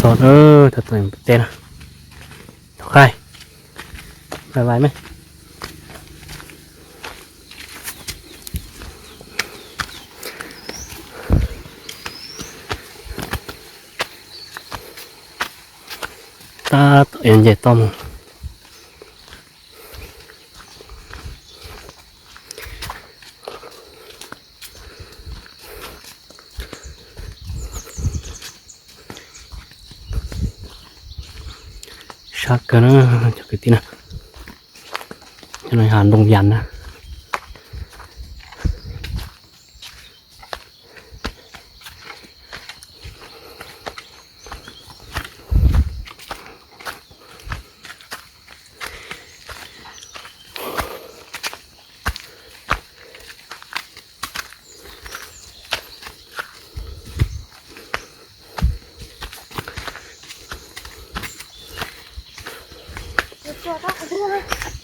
Tod, tod teb na. Tod qaib. Vais vais me. Tab tom yuav nce toj mus. Sab kawg na cov kwv tij na. Cov no yog ntoo yas na.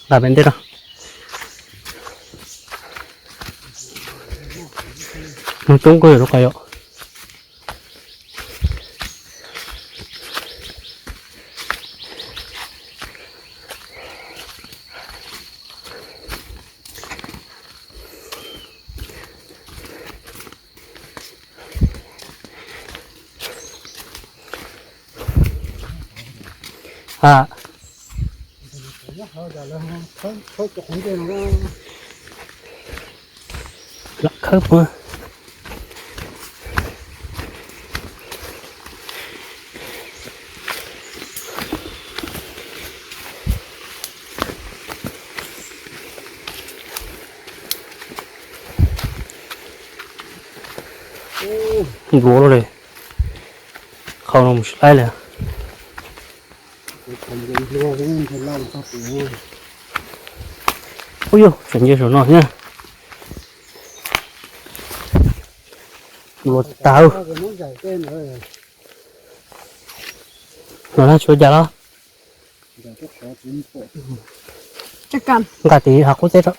Nqa pem ntej rau. Nws coob kawg rau qhov yom. Ha. Lam khawb puas. Npluav lawm, qhov no mus tsis laib li. Ub yog tseem nce saum no thiab. Npluav tag. No na, tshuav cas los? Nqa tiv hav qub teb rau.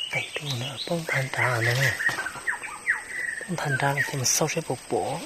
Qe rau na, poob tag nrad na, poob tag nrad ces mus xauj seb puas pom.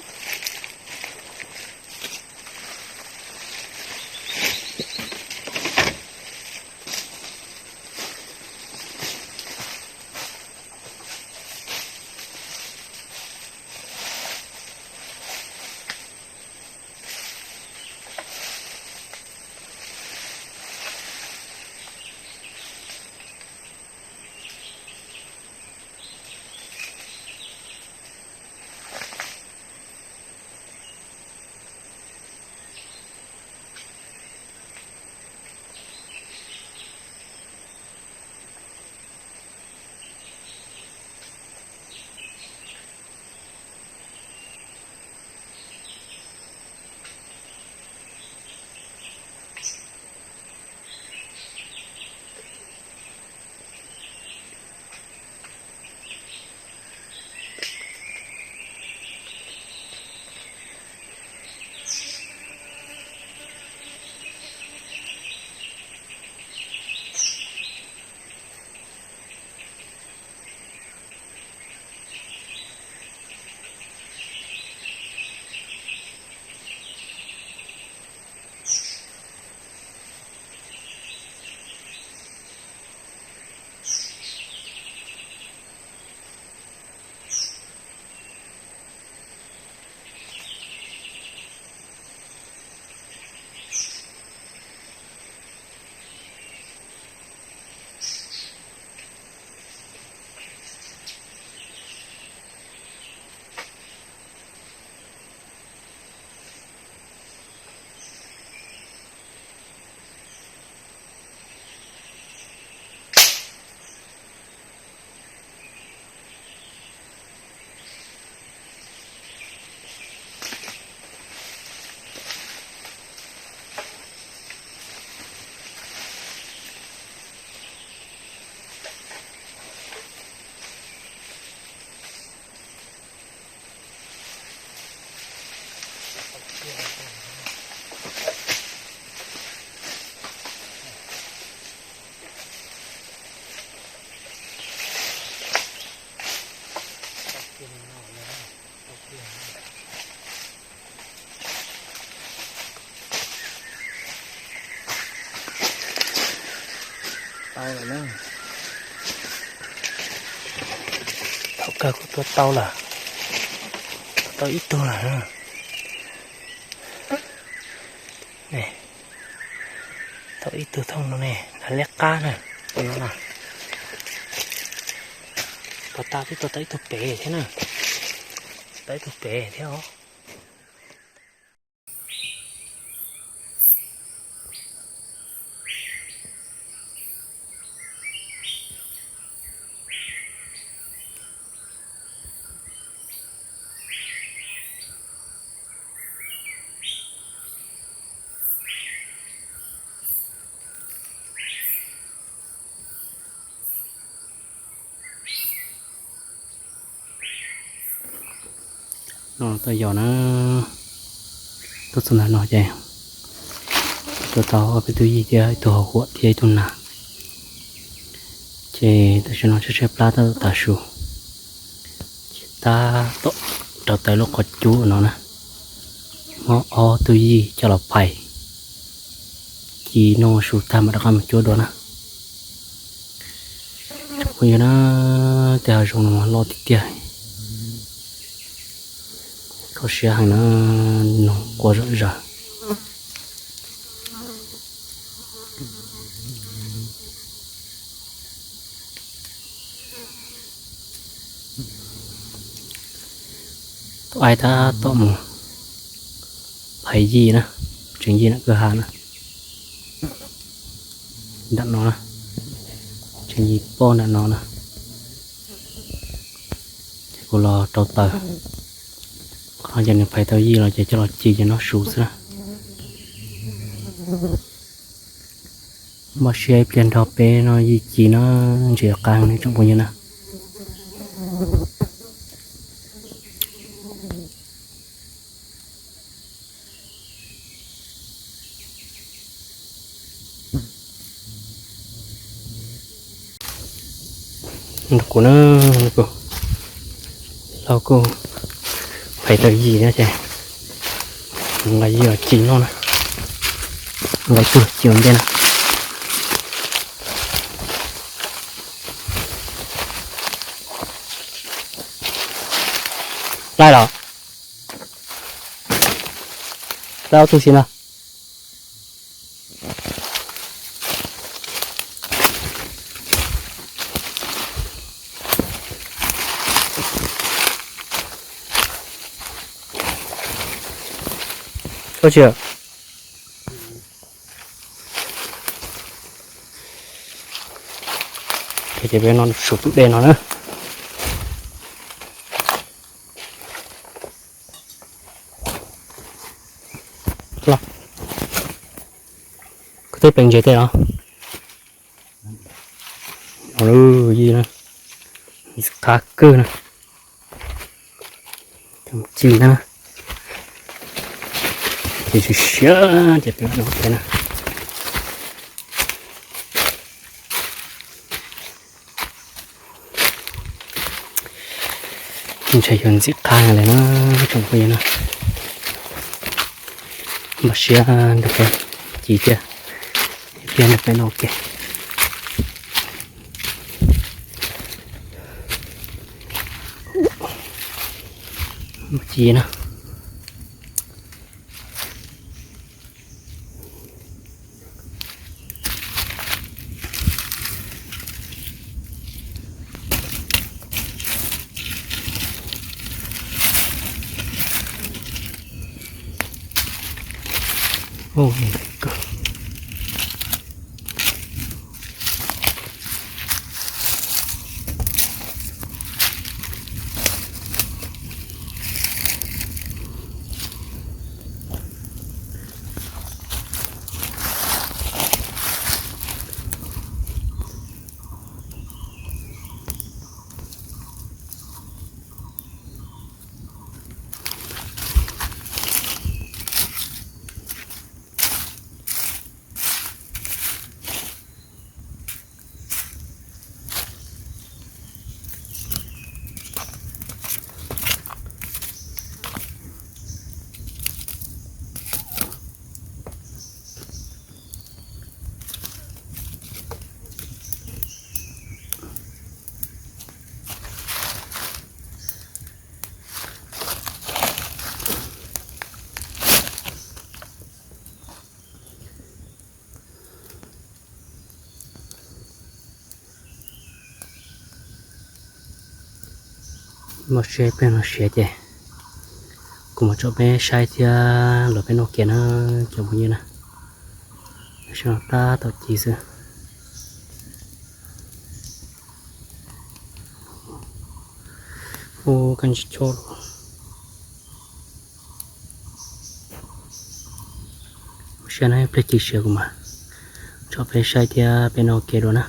Thaum kawg kuj tua tau lawm, tua tau ib tug lawm. Tau ib tug thooj no ne, dav liab qab na. Tus no na, puas tau, twb tua tau ib tug pem thiab na, tau ib tug pem thiab os. No tau yog na, tuaj txog ntawm no ces tua tau ob peb tug yij thiab ib tug hauv huam thiab ib tug nas. Ces tam sim no tshaib tshaib plab tab tom tav su, ces tab tom rauv taws lub qhov cub no na, muab ob tug yij coj los phais ci noj su tag mam rov qab mus cuab dua na. Tsoom phooj ywg na, tej hav zoov no loj tiag tiag, kho siab heev na, noog quaj zom zaws. Tus aib tab tom mus phais yij na, tseem yij nram kwj ha na, nram no na, tseem yij poj nram no na. Ces kuv los rauv taws, qhov no ces nws phais tau yij los ces coj los ci ces noj su xwb na. Npaj siab ib pliag nrog peb noj yij ci na, ntses qab ne tsoom phooj ywg na. Kuv na, kuv laug kuj phais tau yij na ces nqa yij los ci noj na, nqa ib tug ci ua ntej na. Laij los? Laij ob tug xwb ntag. Ua tsi? Ces peb no su tus dej no na. Koj twb pleev ntses tej los? Yij na, ntxim qab kawg na. Ci na, ces siav siav ces peb no peb na. Ntshai yuav ntxim qab li na, tsoom phooj ywg na. Npaj siab nrog peb ci thiab, ib pliag nrog peb noj ua ke. Ci na. Muaj siab peb no siav ces kuv mam tso peb saib thiab los peb noj kiag na cov phooj ywg na. Tam sim no tab tom ci xwb. Ub, kab ntsig choj. Muaj siab na, ib pliag ci siav kuv mam tso peb saib thiab peb noj kiag dua na.